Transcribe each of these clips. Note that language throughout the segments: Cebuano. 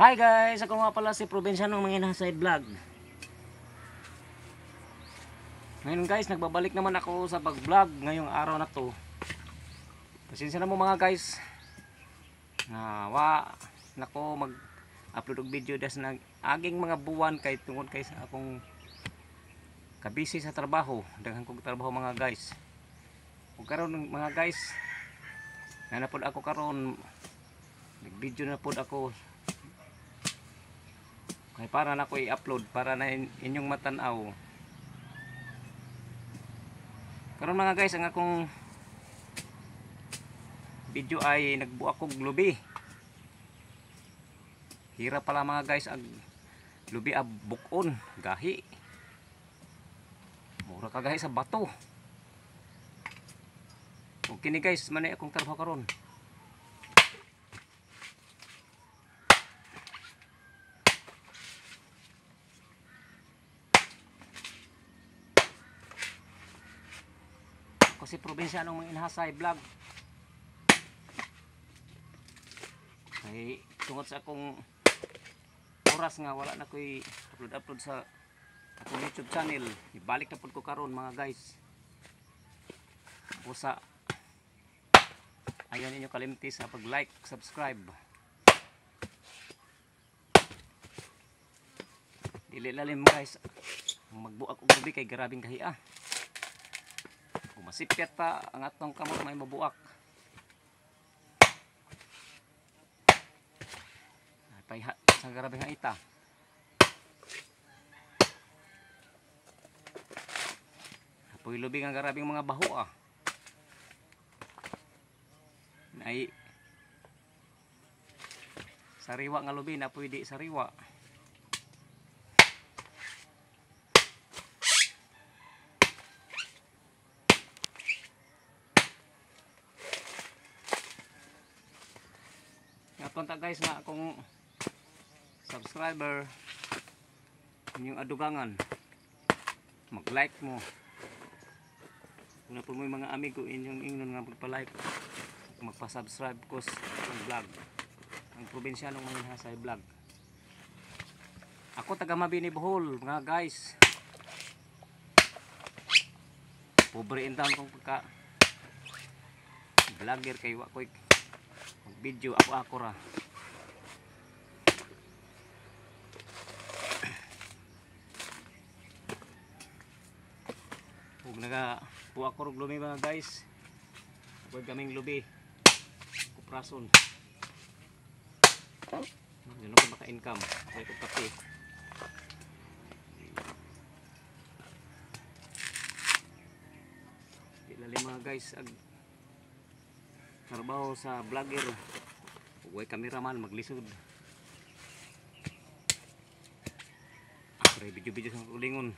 Hi guys, ako nga pala si Probinsyano Manginhasay Vlog. Ngayon guys, nagbabalik naman ako sa pag-vlog ngayong araw na to. Pasensya na mo mga guys. Nga wa nako mag-upload og video das nag aging mga buwan kay tungod kay sa akong kabisi sa trabaho. Daghan kog trabaho mga guys. Ug karon mga guys, na pod ako karon, nag-video na pod ako. Kay para na ko i-upload para na inyong matanaw. Karon mga guys, ang akong video ay nagbuak og lubi. Hirap pala mga guys ang lubi ab bukon, gahi. Mura ka gahi sa bato. Okay ni guys, manay akong trabaho karon. Kasi Probinsyano Manginhasay Vlog. Kay tungod sa akong oras nga wala na ko'y upload sa akong YouTube channel, ibalik na pud ko karon mga guys. Usa ayaw ninyo kalimti sa pag-like, subscribe. Dili lalim guys, magbuak og lubi kay grabing gahi ah. Masipyat pa ang atong kamot may mabuak. Payha sa grabe nga ita. Apoy lubi nga grabing mga baho ah. Nay sariwa nga lubi na pwede sariwa. Punta guys nga akong subscriber, inyong adugangan, mag-like mo. Kung na po mo yung mga amigo inyong ingnon nga magpa-like, magpa-subscribe ko sa akong vlog, ang Probinsyano Manginhasay Vlog. Ako taga Mabini, Bohol mga guys. Pobre in town kong pagka vlogger kay wa koy video, ako ra. Ug naga buak ko og lubi mga guys. Huwag kaming lubi. Kuprason. Yun ako maka income. Ay ko kape. Di lalim mga guys ag trabaho sa vlogger. Huwag cameraman maglisod. Pre video-video sa ulingon.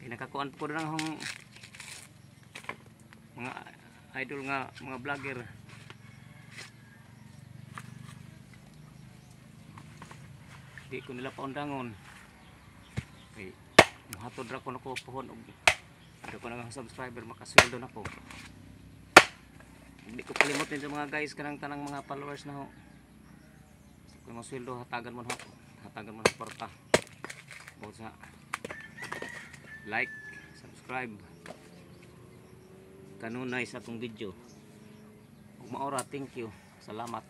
Nakakuan po ko ng mga idol nga mga vlogger. Di ko nila paundangon. Kay muhatod ra ko nako puhon og di ko nang subscriber makasweldo nako. Di ko kalimutin sa mga guys kanang tanang mga followers na ho. Sa ko mga sweldo hatagan mo na ho. Hatagan mo na kwarta. Bukod sa like, subscribe kanunay sa atong video. Ug maora, thank you. Salamat.